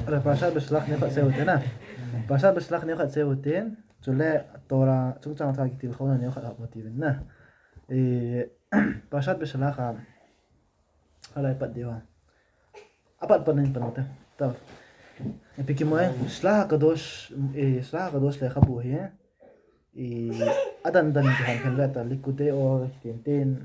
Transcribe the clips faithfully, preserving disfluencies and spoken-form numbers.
Parashat Beshalach neokhat sei u hite na. Parashat Beshalach neokhat sei u hite. Chule Torah chungchang thu a kitilkhouna neokhat hop u hite na. Eh, Parashat Beshalach a, alai pat diu a. Apat pat nin pan u hite. Ta. Ipi kimu e, Shlach HaKadosh, eh, Shlach HaKadosh lekhabu hi. I, adan dan kiham khen le ta, Likutei Or, tin tin,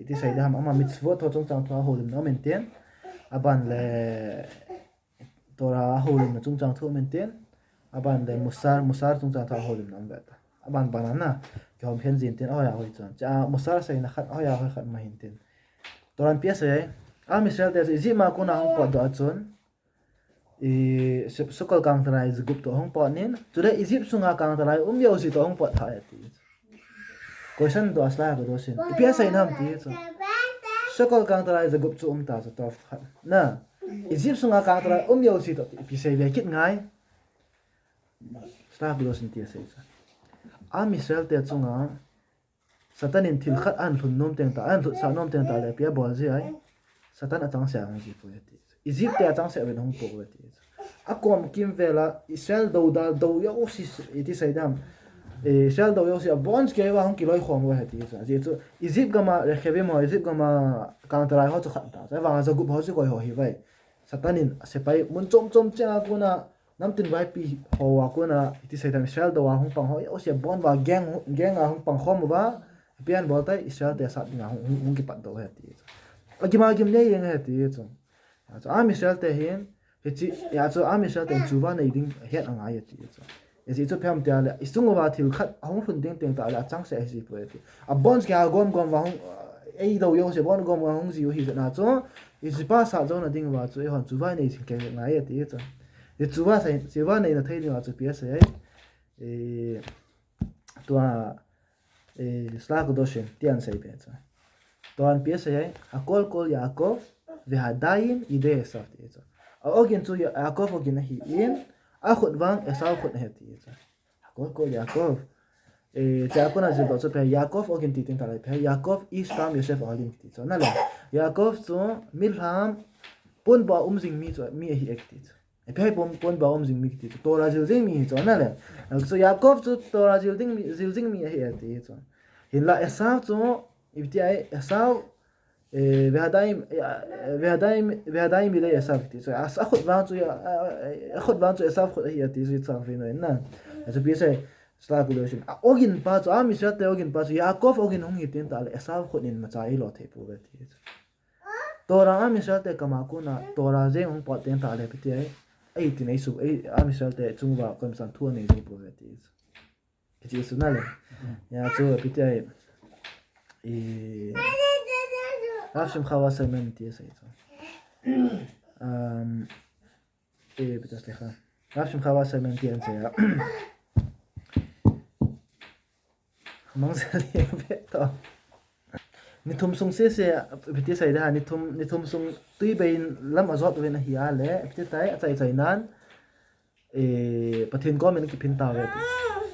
iti sei ding ham, ama mitzvot ho chungchang thu a houlimna um in tin. Aban le Torah a houlimna chungchang thu um in tin. Aban le Musar, Musar chungchang thu a houlimna um ve ta. Aban ban a na, kihom khen jin tin, ahoiya hoi chun. Cha Musar seina khat, ahoiya hoi khat ma hin tin. Torah in ipi asei e. Am Israel te chu Egypt a kona hung potdoh a chun. I, Su-, Sukkot kangtalai jagup toh hung pot in. Chule Egypt sunga kangtalai um jouse toh hung pot tha e ti. Question to a Shlach HaKadosh in. Ipi asei nam ti chu. Sukkot kangtalai jagup chu um ta chu twelve khat. Na. Egypt sunga kangtalai um jouse toh ti. Ipi sei ve kit ngai. Shlach HaKadosh in ipi asei chu. Am Israel te chunga Satan in thil khat ahin lhun nom teng tah, ahin lhutsah nom teng tah le ipi abol ji ai. Satan achangseh a hung ji poi ati. Egypt te achangseh uvin hung po uve ati. Akom kimvel a Israel dodal, do jouse iti sei dam. Eh, Israel do jouse abonch kei uva hung kiloikhom uve ati. Ajeh chu Egypt gam a Rekhevim ho, Egypt gam a kangtalai ho chu khat ta. Ahivang a jagup ho chu koi ho hi uve. Satan in sepai mun chom chom cheng a kona Namtin vaipi ho a kona, iti sei dam Israel do a hung pang ho, jouse abon uva gang, gang a hung pang khom uva, ipi abol tai Israel te asat dinga hung, hung, hung kipatdoh uve ati chu. Agim agim nei jeng uve ati chu. Hijeh chun am Israel te hin, hiche, hijeh chun am Israel te hin tshuva nei ding het angai ati chu. Hijeh chun ipi ham tia le, isung uva thil khat ahung lhun ding teng tah le achangseh ahi ji poi ati. Abonch kei a gom gom uva hung, eido jouse bon gom uva hung ji u hijeh a chu, hiche pa sat jouna ding uva chu, eihon tshuva nei jing kei ngai ati chu. Hiche tshuva sei, tshuva neina thei ding uva chu ipi asei ai. Eh, tua, eh, Shlach HaKadosh in, tia asei be chu. Tua in ipi asei ai, Hakol kol Yaakov, vehadaim yidei Esav ti chu. A ogin chu Ya-, Yaakov ogin ahin, akhut vang Esau khut ahi ti chu. Hakol kol Yaakov. Eh, tia kona jildoh chu ipi, Yaakov ogin ti teng tah le ipi, Yaakov ish tam yoshev ohalim ti chu. Na le, Yaakov chu milham ponbuh a um jing mi chu, mi ahi e ti chu. Ipi ham pon, ponbuh a um jing mi kiti chu Torah jil jing mi hi chu na le. Chu Yaakov chu Torah jil ding mi, jil jing mi ahi ati chu. Hinla Esau chu, ipi ti ai, Esau, eh, vehadaim, eh, vehadaim, vehadaim yidei Esau kiti chu. As-, akhut vang chu, a, a, akhut vang chu Esau khut ahi ati chu chang vin na. Chu ipi asei, Shlach HaKadosh in. A ogin pa chu, am Israel te ogin pa chu, Yaakov ogin hung hi teng tah le Esau khut in imacha eilo thei pouve ti chu. Torah am Israel te kama kona, Torah jeng hung pot teng tah le ipi ti ai. Ei ti nei su, ei, am Israel te chung uva koima chan thu anei jing pouve ti. Kiti su na le. Hijeh chun ipi ti ai. I, Rav Shimcha Wasserman ti asei chu. Um, Eh, ipi ti asei kha. Rav Shimcha Wasserman ti asei a. Mang sel e be to. Ni thum sung sese, ipi ti asei da, ni thum, ni thum sung tui bei in lam ajot uvin ahi a le, ipi ti tai, achai chai nan, eh, Pathen kom in kiphin tauve ti.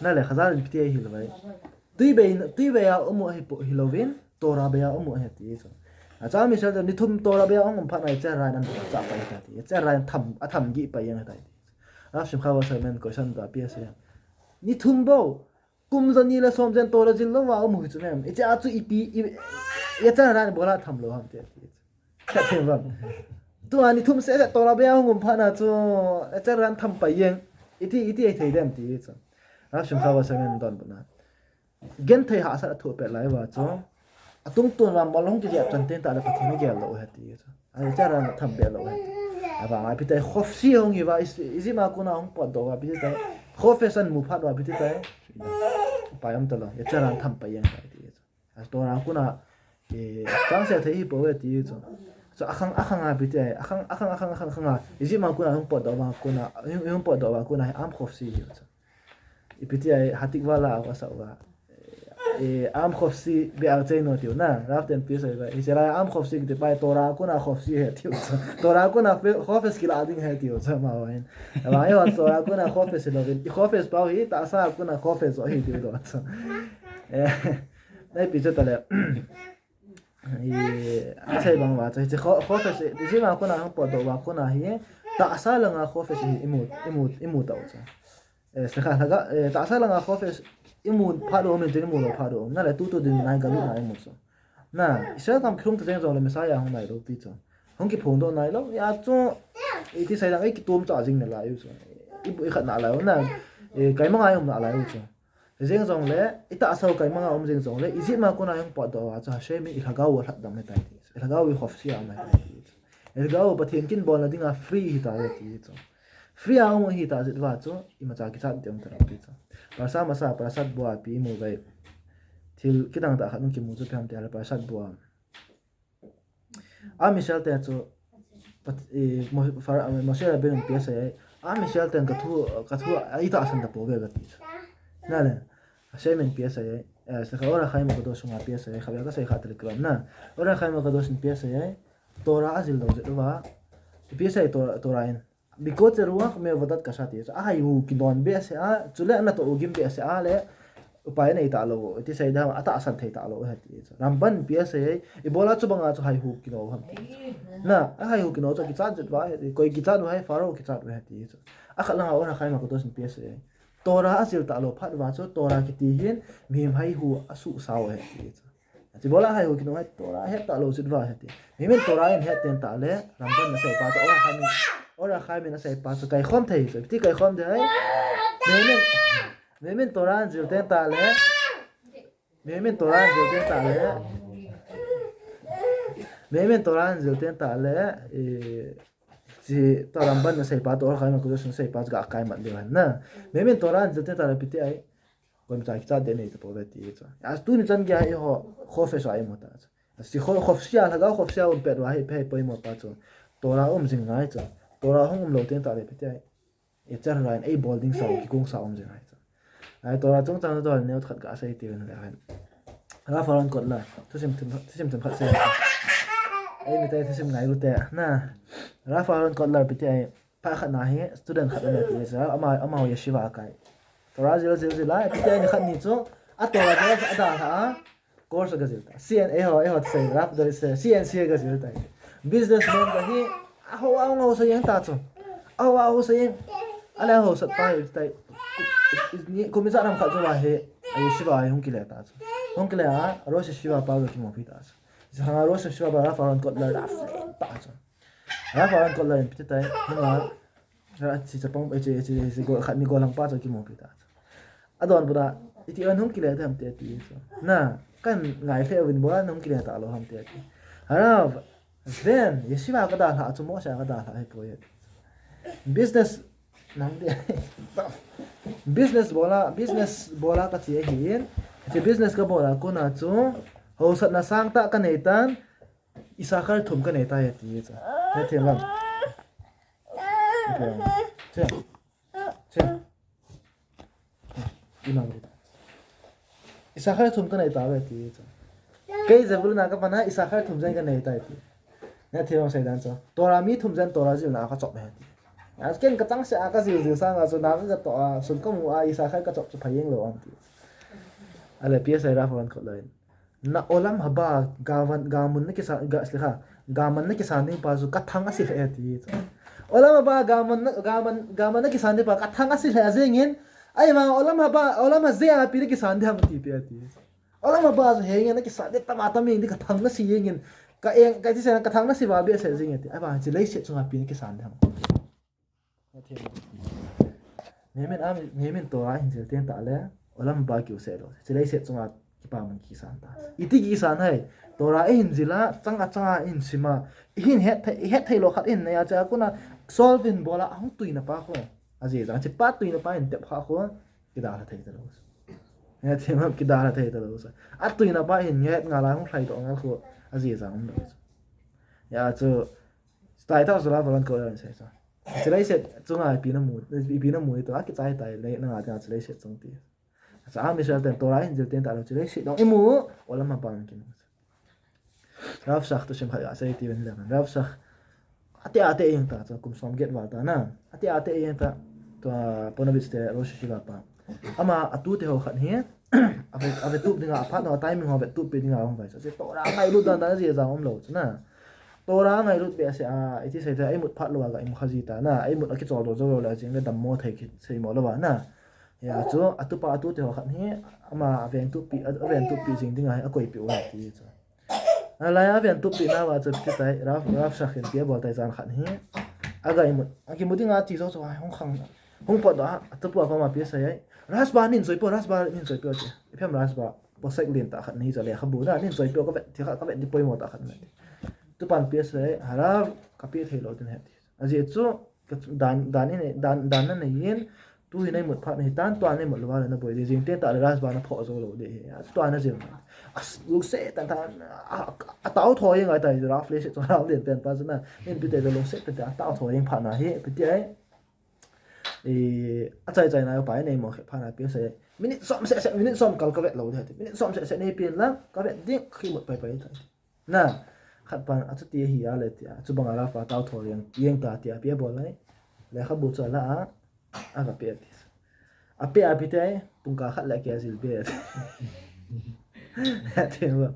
Na le, Chazal in ipi ti ahilou vai. Tui bei, tui bei a um u ahi po, hilouvin, Torah bei a um u ahi ti chu. Acha mi sel ni thum Torah bei a um phat na Yetzer Hara in an chah pai ta ti. Yetzer Hara in tham, atham gih pai jeng ta ti. Rav Shimcha Wasserman question da ipi asei. Ni thum bou, kum jani le som jen Torah jil lou va um u hi chu mem. Hiche a chu ipi, i, Yetzer Hara in ibola tham lou ham ti ti. Khat them vam. Tua ni thum sese Torah bei a um phat na chu Yetzer Hara in tham pai jeng. Iti, iti ahi thei dem ti chu. Rav Shimcha Wasserman donbutna. Genthei hahsat athoh pet lai uva chu. Atungtun uva malong kijep chan teng tah le Pathen agel lou ahi ti chu. Ai, Yetzer Hara in atham be lou ahi. Ahivang a ipi ti ai, Chofetz ahung hi uva, Is-, Egypt a kona hung potdoh uva ipi ti ai. Chofetz ahin mu phat uva ipi ti ai. Pai um talou, Yetzer Hara in tham pai jeng tai ti chu. A Torah kona, eh, chang sel thei hi pouve ti chu. Chu akhang, akhang a ipi ti ai, akhang, akhang, akhang, akhang, akhang a. Egypt a kona hung potdoh uva kona, hung, hung potdoh uva kona, am Chofetz hi chu. Ipi ti ai, Hatikva la a va sa uva. Eh, am Chofetz be a chei no tiu na. Rav ten pi sai ba. Hiche lai am Chofetz kiti pa Torah kona Chofetz ahi tiu. Torah kona fe-, Chofetz kila ding ahi tiu. Sa ma wa hin. Ama yo Torah kona Chofetz lo hin. I Chofetz pau hi, tahsa kona Chofetz ahi tiu do. Eh, nai pi chu ta le. I, asei bang uva chu, hiche Cho-, Chofetz, Egypt a kona hung potdoh uva kona hi, Tahsa langa khofes i, i mu, i mu, i mu tau chu. Eh, sehkha, lhaga, eh, tahsa langa khofes i mu phat u um, i mu lou phat u um. Na le tutu din nai galut na i mu chu. Na, Israel gam kilhung ta jeng jong le Messiah hung nai lou ti chu. Hung kiphong doh nai lou. Hia chu, iti sei dang, ei kitum cha jing nalai u chu. I, i khat nalai u na. Eh, kaimang a i um nalai u chu. Jeng jong le, i tahsa u kaimang a um jeng jong le, Egypt ma kona hung potdoh a chu Hashem in i lhagao u alhat dam ahitai ti. I lhagao u khofsia um ahitai ti. I lhagao u Pathen kin bolna dinga free hita ahi ti chu. Free a um hita jeh uva chu, imacha kichat ding um talou ti chu. Parasha Masa, Parashat Bo a ipi i mu uve. Thil kidang tah khat hung kimu chu ipi ham ti le Parashat Bo a. Am Israel te chu, Pat-, eh, Mo-, Phara-, Moshe Rabbeinu in ipi asei ai. Am Israel ten ka thu, ka thu a itahsan tapouve kati chu. Na le, Hashem in ipi asei ai. Eh, sehkha Or HaChaim HaKadosh sunga ipi asei ai. Khatvei kasei kha Telegram na. Or HaChaim HaKadosh in ipi asei ai. Torah ajil lou jeh uva. Ipi asei Torah, Torah in. Bikotze ruach me'avodat kasha ti chu. Ahaihu kinon behseh a, chule anatoh u gim behseh a le, upai anei talou, iti sei dam, atahsan thei talou ahi ti chu. Ramban in ipi asei ai, ibola chubanga chu haihu kino u ham ti chu. Na, ahaihu kino chu kichat jeh uva ahi ti, koi kichat u ham, Pharaoh kichat u ahi ti chu. Akhat langa Or HaChaim HaKadosh in ipi asei ai. Torah ajil talou phat uva chu, Torah kiti hin, mihem haihu asuhsa u ahi ti chu. Hiche bola haihu kino u hi Torah het talou jeh uva ahi ti. Mihem in Torah in het ten tah le, Ramban in asei pa chu, Or HaChaim in, Or HaChaim in asei pa chu kaikhom thei chu. Ipi ti kaikhom thei ai. Mihem in, mihem in Torah in jil ten tah le, mihem in Torah in jil ten tah le, mihem in Torah in jil ten tah le, eh, hiche tua Ramban in asei pa chu, Or HaChaim in asei pa chu ga kaimat leu hen na. Mihem in Torah in jil ten tah le ipi ti ai. Koima cha kichat ding nei tapouve ti chu. A tuni chan geiya eiho khofes a i mu ta chu. Hiche kho-, khofsia, lhagao khofsia um pet uva hi, hi poimo pa chu. Torah um jing ngai chu. Torah hung um lou ten tah le ipi ti ai. Yetzer hara in ei bol ding sa, kigong sa um jing ngai chu. Ai Torah chungchang chu neo khat kasei ti uvin le hen. Rav Aaron Kotler, thusim them, thusim themkhat sei. Eimi te thusim ngailu te. Na. Rav Aaron Kotler ipi ti ai. Phat khat na hi student khat ana ti chu, ama, amaho yeshiva akai. Torah jil, jil, jil a, ipi ti ai nikhat ni chu, a Torah jil a dalha a, course aga jil ta. C N, eiho, eiho sei, Rav Dori sei, C N C aga jil ta. Businessman kahi, aho, aho, aho sa jeng ta chu. Aho, aho sa jeng. Ale aho sat pa hi tai. Ni, kum ijat ham khat chu va hi, a yeshiva hi hung kile ta chu. Hung kile a, Rosh Yeshiva pa ga kimupi ta chu. Sanga Rosh Yeshiva pa Rav Aaron Kotler, Rav leng ta chu. Rav Aaron Kotler in ipi ti tai, hung a, ra chi chapang, eh, chi, chi, chi, go, khat ni golhang pa chu kimupi ta. Adonbut a, iti a nahung kile ta ham ti ati chu. Na, kangai lheh uvin ibola nahung kile talou ham ti ati. Rav, ven, yeshiva kadalha chu Moshe kadalha ahipoi ati. Business, nang ti. Business bola, business bola kache ahin. Hiche business kabol a kona chu, hausatna sangtah kanei tan, Issachar thum kanei tai ati chu. Hethem uvem? Hethem uvem? Che. Che. Imang ri. Issachar thum kanei tauve ati chu. Kei Zebulun a kapan a Issachar thum jen kanei tai ati. Hethem uvem seidan chu. Torah mi thum jen Torah jilna a kachop e ati. A ken kachangseh a kajil jil sanga chu na katoh a, sun kamu a Issachar kachop chu phajeng lou ati. Ale ipi asei Rav Aaron Kotler in. Na olam haba gavan, gamun na kisan, ga, slikha, gaman na kisan ding pa chu kathang asi lheh e ati chu. Olam haba gaman na, gaman, gaman na kisan ding pa kathang asi lheh jengin, ahivang olam haba, olam haje a ipi na kisan ding ham ti pi ati. Olam haba chu henge na kisan ding tama tama ding kathang nasi jengin, ka eng, ka ti se na kathang nasi va behseh jengin ati. Ahivang hiche leiset chunga ipi na kisan ding ham. Mihem in, mihem in Torah ahin jil teng tah le, olam haba kiu seh lou. Hiche leiset chunga kipaman kisan ta. Iti kisan ham. Torah ihin jil a, chang a chang a ihin sim a. Ihin het thei, ihet thei lou khat ihin nei a, chua kona solve in bol a, ahung tuina pa khu. Ajeh jang, hiche pa tuina pa in tep kha khu. Kidalha thei talou. Hethem uvem, kidalha thei talou. Atuina pa ihin het ngal a, hung lhai doh ngal khu. Ajeh jang umlou. Hia chu, tai tah chu la volun ko la sei chu. Hiche leiset chunga ipi namu, ipi namu ito, akichai tai le, nanga tia hiche leiset chung ti. Acha, Am Israel ten Torah ahin jil teng tah le hiche leiset dong imu, olam haba kimu. Rav Sach thusim khat asei ti uvin le. Rav Sach, ati ati jeng ta, chu kum som get val ta na. Ati ati jeng ta, tua Ponevezh te Rosh Yeshiva pa. Ama atute ho khat hi, ave, avetup dinga, aphat ho, atiming ho vetup pi dinga ahung vai. Chu Torah ngailut dan dan ajeh jang umlou chu na. Torah ngailut behseh a, iti sei ta, eimut phat lou a ga imut kha ji ta na, eimut a kichol doh jou lou le jing le dammo thei kisei mo lou a na. Hia chu, atupa atute ho khat hi, ama aventupi, aventupi jing ding a hi, akoipeh u ahi ti chu. Alai a aventupi na va chu ti tai, Rav, Rav Sakhin ti abol tai jan khat hi. Aga imut, akimu ding a ti jou chu, ai, hung khang, hung pot doh a, atupa koma pi asei ai. Rashba nin choi po, Rashba nin choi po ti. Iphem Rashba, posek lien tah khat nahi chu lekhabu na, nin choi po ka vet, ti kha, ka vet di poimo tah khat na ti. Tupan pi asei, Harav, ka pe thei lou tin he ti. Ajeh chu, ka chu dan, dan in, dan, dan na nei in, tu hi na imut phat na hi tan, tua na imut lou va le na boi di, jing te tah le Rashba na phoh jou lou di hi, tua na jil. As, lungset tan tan, a, a, atao tho jeng a tai, Rav le se chu Rav lien pen pa chu na, in pi te lungset tan tan, atao tho jeng phat na hi, pi te ai. E, achai chai na pa nei mo khe phat na pi asei. Minute som seh seh, minute som kal ka vet lou di ti. Minute som seh seh nei pen lang, ka vet ding, ka imut pai pai ta. Na, khat pan, achuti ahi a le ti a, chubang a Rav pa tao tho jeng, jeng ta ti a, pi abol ai. Lekhabu chu ala a, aga pe ti. Ape a pi te, pungkal khat le kia jil be. Ti mo.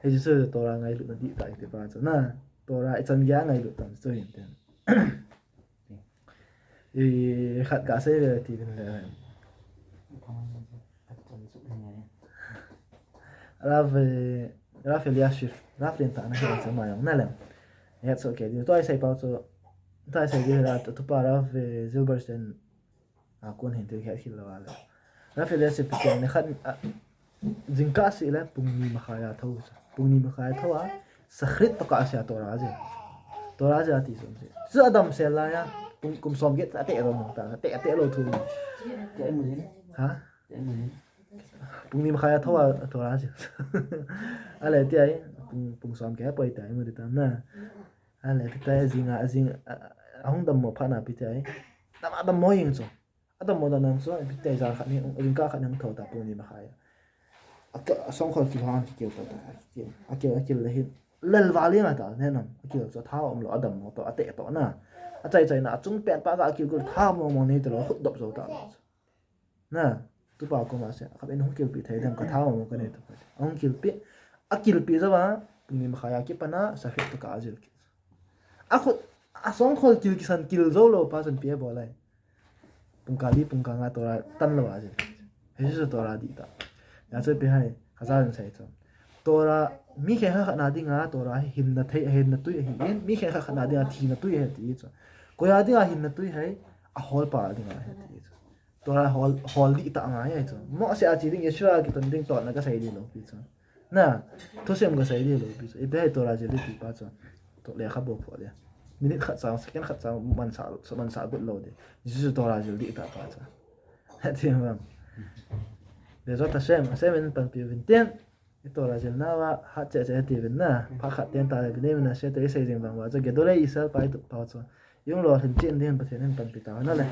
Hei chu Torah ngailut na di ta ti pa chu. Na, Torah ichan gei a ngailut tam chu hin ten. I khat ka sei ve ti vin le. Rav, eh, Rav Eliashib, Rav lien tah na hi sa ma jong na lem. Het so ke di. Tua isei pau chu, tua isei di la, tu pa Rav, eh, Zilberstein, a kon hin tu het khel lou a le. Rav Eliashib ti ne khat, a, Jingkah seh le pung ni makhai a tho. Pung ni makhai a tho a, Shachrit tokah seh a Torah jil. Torah jil ati som seh. Chu adam sel lai a, pung kum som get ate lou mo ta, ate, ate lou thu. Te mu jin. Ha? Te mu jin. Pung ni makhai a tho a Torah jil. Ale ti ai, pung, pung som get poi ta, imu di tam na. Ale ti tai jing a, jing a, ahung dammo phat na pi tai. Dam a dammo jing chu. Adammo dan dan chu, pi te jan khat ni, jingkah khat ni hung tho ta pung ni makhai a. A ka, a songkhol kil hang kikil ta ta, kikil, akil, akil le hin. Lel val jeng a ta, ne nam, akil chu tha um lou, adammo to, ate to na. Achai chai na, achung pen pa ga akil gul tha mo mo nei to lou, khut dop jou ta lou. Na, tu pa koma seh, khat in hung kilpi thei dem ka tha mo mo ka nei to. Hung kilpi, akilpi jou va, pung ni makhai a kipan a, Shachrit tokah a jil kit. A khut, a songkhol kil kisan kil jou lou pa chun pi abol ai. Pungkal li, pungkal nga Torah tan lou a jil. Hei chu Torah di ta. Ya chu pi hai, ka ja jin sai chu. Torah, mi khen khat khat na ding a, Torah hi hinna thei, hinna tui ahi in, mi khen khat khat na ding a, thina tui ahi ti chu. Koi a ding a hinna tui hai, ahol pa ding a ahi ti chu. Torah hol, hol di ta ngai ai chu. Mose a chi ding, Yeshua a kiton ding totna ka sei di lou pi chu. Na, thusim ka sei di lou pi chu. Ipi hai Torah jil di ti pa chu. To lekhabu pho di. Minute khat chang, second khat chang, man sa, man sa gut lou di. Jisu Torah jil di ta pa chu. Heti mam. Bezrat Hashem, Hashem in panpi uvin tin. I Torah jil na va, hat che che ti uvin na. Phat khat ten ta le, Bnei Menashe te i sei jing vang va chu. Gedolei Israel pa i tup pa chu. Jong lolhin chen ding Pathen in panpi ta na le.